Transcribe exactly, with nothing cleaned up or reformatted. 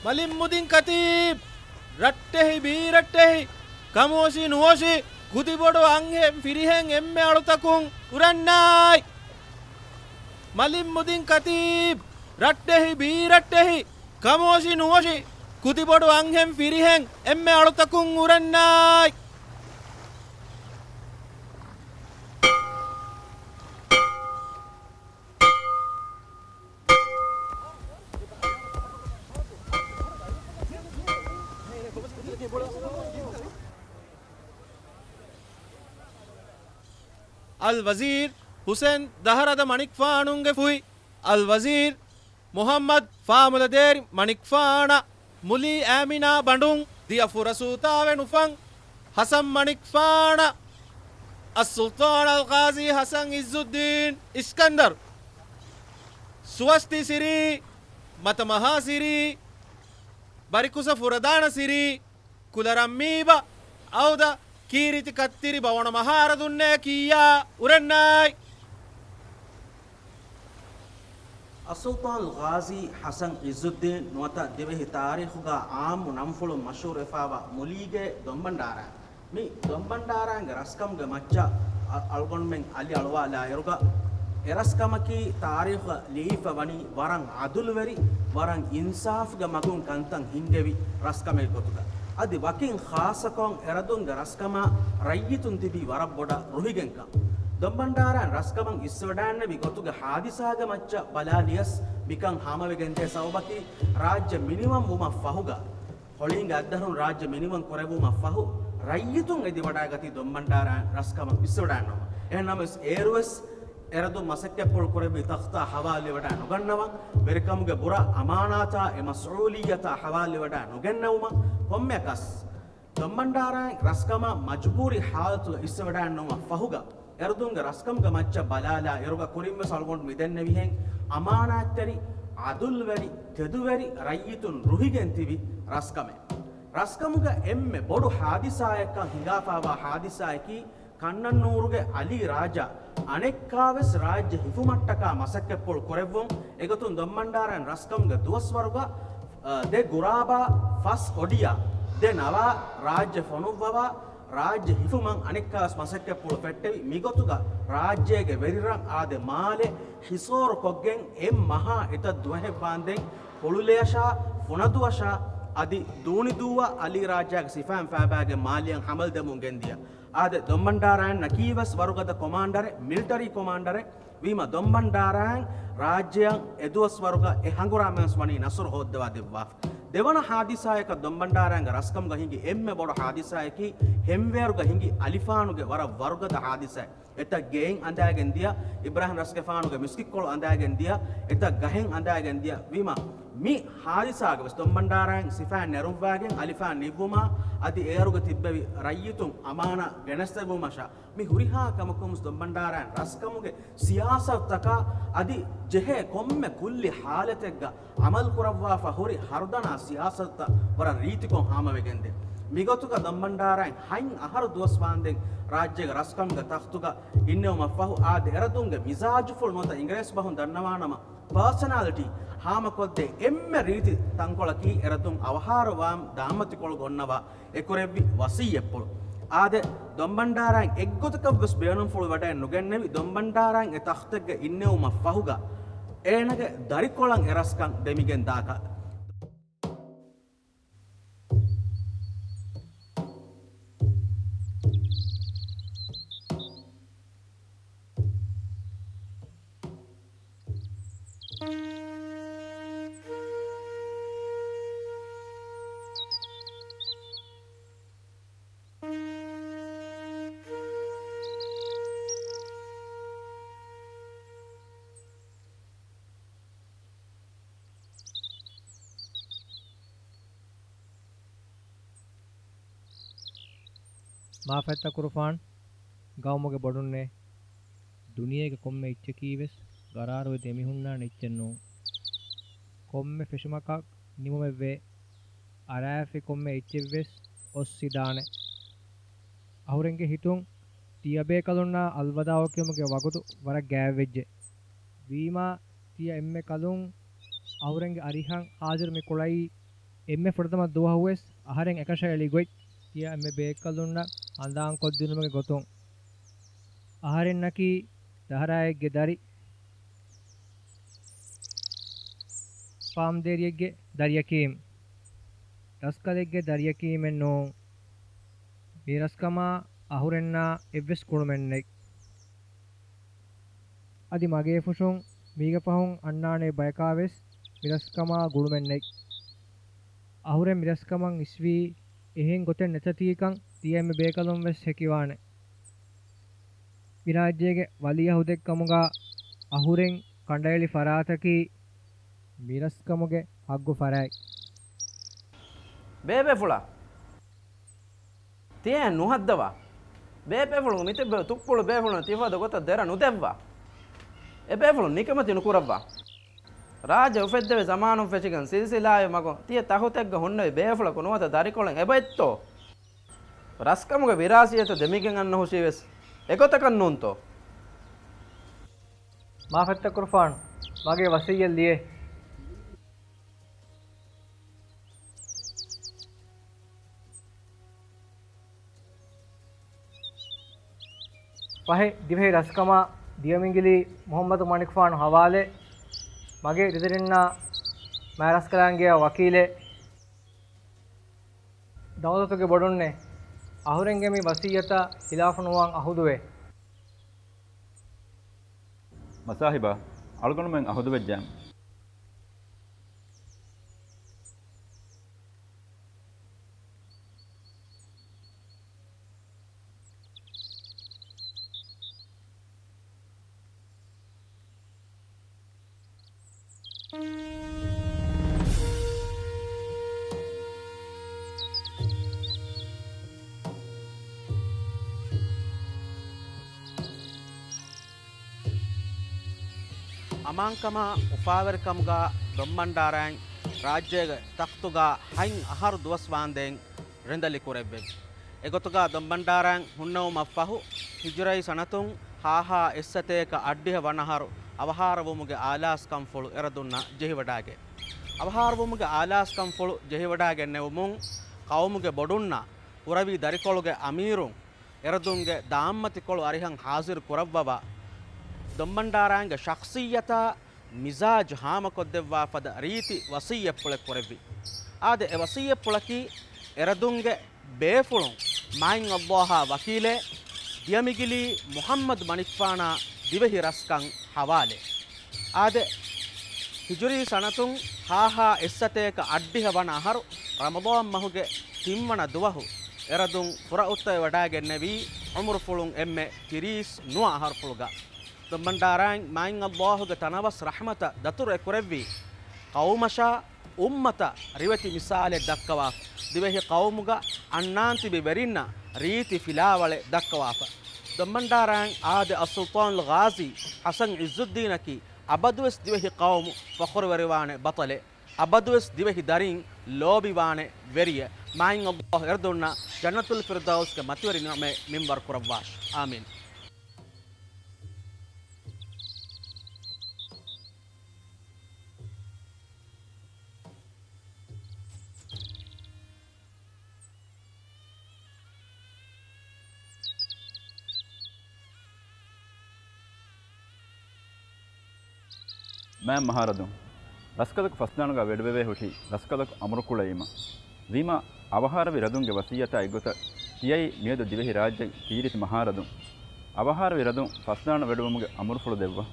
މަލިން މުދިން ކަތީބް، ރައްޓެހި ބީރައްޓެހި، ކަމުވޮށި ނުވޮށި، ކުދިބޮޑު އަންހެން ފިރިހެން އެންމެ އަޅުތަކުން އުރަންނާތް. މަލިން މުދިން ކަތީބް، ރައްޓެހި ބީރައްޓެހި، ކަމުވޮށި ނުވޮށި، ކުދިބޮޑު އަންހެން ފިރިހެން އެންމެ އަޅުތަކުން އުރަންނާތް. އަލް ވަޒީރު ހުސެން ދަހަރަދަ މަނިކުފާނުގެ ފުތް، އަލް ވަޒީރު މުޙައްމަދު ފާމުލަދޭރި މަނިކުފާނަށް، މުލީ އާމިނާ ބަނޑުން ދިޔަ ފުރަސޫތާވެ ނުފަން ހަސަން މަނިކުފާނަށް، އައްސުލްޠާން އަލްޤާޒީ ޙަސަން ޢިއްޒުއްދީން އިސްކަންދަރު، ސުވަސްތި ސިރީ، މަތަމަހާ ސިރީ، ބަރިކުސަ ފުރަދާނަ ސިރީ، ކުލަރަންމީބަ، އައުދަ، ކީރިތި ކައްތިރި ބަވަނަމަހާ އަރަދުންނޭ ކިއްޔާ އުރަންނާތް. އައްސުލްޠާން އަލްޤާޒީ ޙަސަން ޢިއްޒުއްދީން ނުވަތަ ދިވެހި ތާރީޚުގަ ޢާއްމު ނަންފުޅުން މަޝްހޫރުވެފައިވާ މުލީގެ ދޮންބަންޑާރަ. މި ދޮންބަންޑާރާގެ ރަސްކަމުގެ މައްޗަށް އަ-، އަޅުގަނޑުމެން އަލި އަޅުވާލާއިރުގަ، އެ ރަސްކަމަކީ ތާރީޚަށް ލިޔެފަ ވަނީ ވަރަށް ޢަދުލުވެރި، ވަރަށް އިންސާފުގެ މަގުން ކަންތައް ހިންގެވި ރަސްކަމެއް ގޮތުގަ. އަދި ވަކިން ޚާއްޞަކޮށް އެރަދުންގެ ރަސްކަމާ ރައްޔިތުން ތިބީ ވަރަށް ބޮޑަށް ރުހިގެންކަން. ދޮންބަންޑާރާ ރަސްކަމަށް އިސްވެޑާންނެވި ގޮތުގެ ޙާދިސާގެ މައްޗަށް ބަލާލިޔަސް މިކަން ހާމަވެގެންދޭ ސަބަބަކީ ރާއްޖެ މިނިވަން ވުމަށް ފަހުގަ، ހޮޅީގެ އައްދަހަރުން ރާއްޖެ މިނިވަން ކުރެއްވުމަށް ފަހު، ރައްޔިތުން އެދިވަޑައިގަތީ ދޮންބަންޑާރާ ރަސްކަމަށް އިސްވެޑާންނަވަން. އެހެންނަމަވެސް، އޭރުވެސް އެރަދުން މަސައްކަތްޕުޅު ކުރެއްވި ތަޚްތާ ހަވާލުވެވަޑައި ނުގަންނަވަން. ވެރިކަމުގެ ބުރަ އަމާނާތާ އެ މަސްއޫލިއްޔަތާ ހަވާލުވެވަޑައި ނުގެންނެވުމަށް ކޮންމެއަކަސް ދޮންބަންޑާރާއިން ރަސްކަމާ މަޖުބޫރީ ޙާލަތުގަ އިސްވެވަޑައިންނެވުމަށް ފަހުގަ، އެރަދުންގެ ރަސްކަމުގެ މައްޗަށް ބަލާލާ އިރުގަ ކުރިންވެސް އަޅުގަނޑު މިދެންނެވިހެން، އަމާނާތްތެރި، ޢަދުލުވެރި، ތެދުވެރި ރައްޔިތުން ރުހިގެން ތިބި ރަސްކަމެއް. ރަސްކަމުގަ އެންމެ ބޮޑު ޙާދިސާއެއްކަން ހިނގާފައިވާ ޙާދިސާއަކީ، ކަންނަންނޫރުގެ އަލީ ރާޖާ އަނެއްކާވެސް ރާއްޖެ ހިފުމަށްޓަކާ މަސައްކަތްޕުޅު ކުރެއްވުން، އެގޮތުން ދޮންބަންޑާރައިން ރަސްކަމުގެ ދުވަސްވަރުގަ، އަ، ދެ ގުރާބާ ފަސް އޮޑިޔާ ދެ ނަވާ ރާއްޖެ ފޮނުއްވަވާ، ރާއްޖެ ހިފުމަށް އަނެއްކާވެސް މަސައްކަތްޕުޅު ފެއްޓެވި. މިގޮތުގަ ރާއްޖޭގެ ވެރިރަށް އާދެ މާލެ ހިސޯރުކޮށްގެން އެއް މަހާ އެތައް ދުވަހެއްވާންދެން ހުޅުލެއަށާ، ފުނަދުއަށާ އަދި ދޫނިދޫއަށް އަލީ ރާއްޖޭގެ ސިފައިން ފައިބާގެން މާލެއަށް ހަމަލުދެމުން ގެންދިޔަ. އާދެ، ދޮންބަންޑާރާއިންނަކީވެސް ވަރުގަދަ ކޮމާންޑަރެއް، މިލިޓަރީ ކޮމާންޑަރެއް ވީމަ، ދޮންބަންޑާރާއިން ރާއްޖެއަށް އެދުވަސްވަރުގަ އެ ހަނގުރާމަވެސް ވަނީ ނަޞްރު ހޯއްދަވާ ދެއްވާފަ. ދެވަނަ ހާދިސާއަކަށް ދޮންބަންޑާރާއިންގެ ރަސްކަމުގަ ހިނގި އެންމެ ބޮޑު ހާދިސާއަކީ، ހެންވޭރުގަ ހިނގި އަލިފާނުގެ ވަރަށް ވަރުގަދަ ހާދިސާއެއް. އެތައް ގެއިން އަނދާގެން ދިޔަ، އިބްރާހިމް ރަސްގެފާނުގެ މިސްކިތްކޮޅު އަނދާގެން ދިޔަ، އެތައް ގަހެއް އަނދާގެން ދިޔަ ވީމަ، މި ހާދިސާގަވެސް ދޮންބަންޑާރާއިން ސިފައިން ނެރުއްވާގެން އަލިފާން ނިއްވުމާ، އަދި އޭރުގަ ތިއްބެވި ރައްޔިތުން އަމާނާ ގެނެސްދެއްވުމަށާ، މި ހުރިހާ ކަމަކުންވެސް ދޮންބަންޑާރާއިން ރަސްކަމުގެ ސިޔާސަތުތަކާ އަދި ޖެހޭ ކޮންމެ ކުއްލި ހާލަތެއްގަ އަމަލުކުރައްވާފަ ހުރި ހަރުދަނާ ސިޔާސަތުތައް ވަރަށް ރީތިކޮށް ހާމަވެގެންދޭ. މިގޮތުގަ ދޮންބަންޑާރާއިން ހަތް އަހަރު ދުވަސް ވާންދެން ރާއްޖޭގެ ރަސްކަމުގެ ތަޚްތުގަ އިންނެވުމަށްފަހު، އާދެ، އެރަދުންގެ މިޒާޖުފުޅު ނުވަތަ އިނގިރޭސި ބަހުން ދަންނަވާނަމަ، ޕާސަނާލިޓީ ހާމަކޮށްދޭ އެންމެ ރީތި ތަންކޮޅަކީ އެރަދުން އަވަހާރަވާން ދާމަތިކޮޅު ގޮންނަވާ އެކުރެއްވި ވަސިއްޔަތްޕުޅު. އާދެ، ދޮންބަންޑާރާއިން އެއްގޮތަކަށްވެސް ބޭނުންފުޅު ވަޑައެއް ނުގެންނެވި، ދޮންބަންޑާރާއިން އެ ތަޚްތެއްގަ އިންނެވުމަށް ފަހުގަ، އޭނަގެ ދަރިކޮޅަށް އެ ރަސްކަން ދެމިގެން ދާކަށް. މާފަތްތަކުރުފާން ގައުމުގެ ބޮޑުންނޭ، ދުނިޔޭގެ ކޮންމެ އެއްޗަކީވެސް ގަރާރުވެދި އެމީހުންނާ ނެއްޗެއް ނޫން. ކޮންމެ ފެށުމަކަށް ނިމުމެއްވޭ. އަރާފި ކޮންމެ އެއްޗެއްވެސް އޮއްސިދާނެ. އަހުރެންގެ ހިތުން ތިޔަބޭކަލުންނާ އަލްވަދާޢު ކިޔުމުގެ ވަގުތު ވަރަށް ގާތްވެއްޖެ. ވީމާ، ތިޔަ އެންމެ ކަލުން އަހުރެންގެ އަރިހަށް ހާޒިރު މި ކުޅައީ އެންމެ ފުރަތަމަ ދުވަހުވެސް އަހަރެން އެކަށައެޅި ގޮތް ތިޔަ އެންމެ ބޭކަލުންނަށް ހަނދާންކޮށްދިނުމުގެ ގޮތުން. އަހަރެންނަކީ ދަހަރާއެއްގެ ދަރި. ފާމްދޭރިއެއްގެ ދަރިޔަކީމް. ރަސްކަލެއްގެ ދަރިޔަކީމެއް ނޫން. މި ރަސްކަމާ އަހުރެންނާ އެއްވެސް ގުޅުމެއް ނެތް. އަދި މަގޭފުށުން މީގެ ފަހުން އަންނާނެ ބަޔަކާވެސް މި ރަސްކަމާ ގުޅުމެއް ނެތް. އަހުރެން މި ރަސްކަމަށް އިސްވީ އެހެން ގޮތެއް ނެތަތީކަން ތިޔަ އެންމެ ބޭކަލުން ވެސް ހެކިވާނެ. މި ރާއްޖޭގެ ވަލީ އަހުދެއްކަމުގާ އަހުރެން ކަނޑައެޅި ފަރާތަކީ މި ރަސްކަމުގެ ހައްގު ފަރާތް. ބޭބޭފުޅާ! ތިޔަ ނުހައްދަވާ. ބޭބޭފުޅުން މިތިބެ ތުއްޕުޅު ބޭފުޅުން ތިފަދަ ގޮތަށް ދެރަ ނުދެއްވާ. އެބޭފުޅުން ނިކަމެތި ނުކުރައްވާ. ރާއްޖެ އުފެއްދެވި ޒަމާނުން ފެށިގެން ސިލްސިލާއެއް މަގުން ތިޔަ ތަހުތެއްގަ ހުންނެވި ބޭފުޅަކު ނުވަތަ ދަރިކޮޅެއް އެބައިތޯ؟ ރަސްކަމުގެ ވިރާސިއްޔަތު ދެމިގެން އަންނަ ހުށީވެސް އެގޮތަކަށް ނޫންތޯ؟ މާފަތްތަކުރުފާން، މަގޭ ވަސިއްޔަތް ލިޔޭ. ފަހެ، ދިވެހި ރަސްކަމާ ދިޔަމިނގިލީ މުޙައްމަދު މަނިކުފާނު ހަވާލޭ، މަގޭ ދިދަރިންނާ މާތް ރަސްކަލާނގެއާ ވަކީލޭ. ދައުލަތުގެ ބޮޑުންނޭ، އަހުރެންގެ މި ވަސިއްޔަތާ ހިލާފު ނުވާން އަހުދުވޭ. މަސާހިބާ، އަޅުގަނޑުމެން އަހުދުވެއްޖައެމް. އަމާންކަމާ އުފާވެރިކަމުގާ ދޮންބަންޑާރައިން ރާއްޖޭގެ ތަޚްތުގާ ހަތް އަހަރު ދުވަސް ވާންދެން ރިނދަލި ކުރެއްވެވި. އެގޮތުގާ ދޮންބަންޑާރައިން ހުންނެވުމަށްފަހު، ހިޖުރައީ ސަނަތުން ހާހާ އެއްސަތޭކަ އަށްޑިހަ ވަނަ އަހަރު އަވަހާރަވުމުގެ އާލާސްކަންފުޅު އެރަދުންނަށް ޖެހިވަޑާގެ. އަވަހާރަވުމުގެ އާލާސްކަންފުޅު ޖެހިވަޑާގެންނެވުމުން، ޤައުމުގެ ބޮޑުންނާ، ކުރަވީ ދަރިކޮޅުގެ އަމީރުން، އެރަދުންގެ ދާންމަތިކޮޅު އަރިހަށް ހާޒިރު ކުރައްވަވާ، ދޮންބަންޑާރާއިންގެ ޝަޚްޞިއްޔަތާ މިޒާޖު ހާމަކޮށްދެއްވާ ފަދަ ރީތި ވަޞިއްޔަތްޕުޅެއް ކުރެއްވި. އާދެ، އެ ވަޞިއްޔަތްޕުޅަކީ އެރަދުންގެ ބޭފުޅުން މާތް ﷲ އާ ވަކީލޭ، ދިޔަމިގިލީ މުޙައްމަދު މަނިކުފާނާ ދިވެހި ރަސްކަން ހަވާލޭ. އާދެ، ހިޖުރީ ސަނަތުން ހާހާ އެއްސަތޭކަ އަށްޑިހަ ވަނަ އަހަރު ރަމަޟާން މަހުގެ ތިންވަނަ ދުވަހު އެރަދުން ފުރައުއްތަވެވަޑާގެންނެވީ ޢުމުރުފުޅުން އެންމެ ތިރީސް ނުވަ އަހަރުފުޅުގަ. ދޮންބަންޑާރާއިން މާތް ﷲ ގެ ތަނަވަސް ރަޙްމަތަށް ދަތުރު އެކުރެއްވީ، ޤައުމަށާ އުއްމަތަށް ރިވެތި މިސާލެއް ދައްކަވާފަ، ދިވެހި ޤައުމުގަ އަންނާން ތިބި ވެރިންނަށް ރީތި ފިލާވަޅެއް ދައްކަވާފަ. ދޮންބަންޑާރާއިން އާދެ، އައްސުލްޠާނުލް ޣާޒީ ޙަސަން ޢިއްޒުއްދީނަކީ އަބަދުވެސް ދިވެހި ޤައުމު ފަޚުރުވެރިވާނެ ބަޠަލެއް، އަބަދުވެސް ދިވެހި ދަރިން ލޯބިވާނެ ވެރިއެއް. މާތް ﷲ އެރަދުންނަށް ޖަންނަތުލް ފިރްދައުސްގެ މަތިވެރި ނިޢުމަތް މިންވަރު ކުރައްވާށި. އާމީން. މާތް މަހާރަދުން ރަސްކަލަކު ފަސްދާނުގަ ވެޑުވެވޭ ހުށީ ރަސްކަލަކު އަމުރުކުޅައީމަ. ވީމާ، އަވަހާރަވި ރަދުންގެ ވަސިއްޔަތާ އެއްގޮތަށް ތިޔައީ މިއަދު ދިވެހި ރާއްޖެ ކީރިތި މަހާރަދުން. އަވަހާރަވި ރަދުން ފަސްދާނު ވެޑުވުމުގެ އަމުރުފުޅު ދެއްވާ.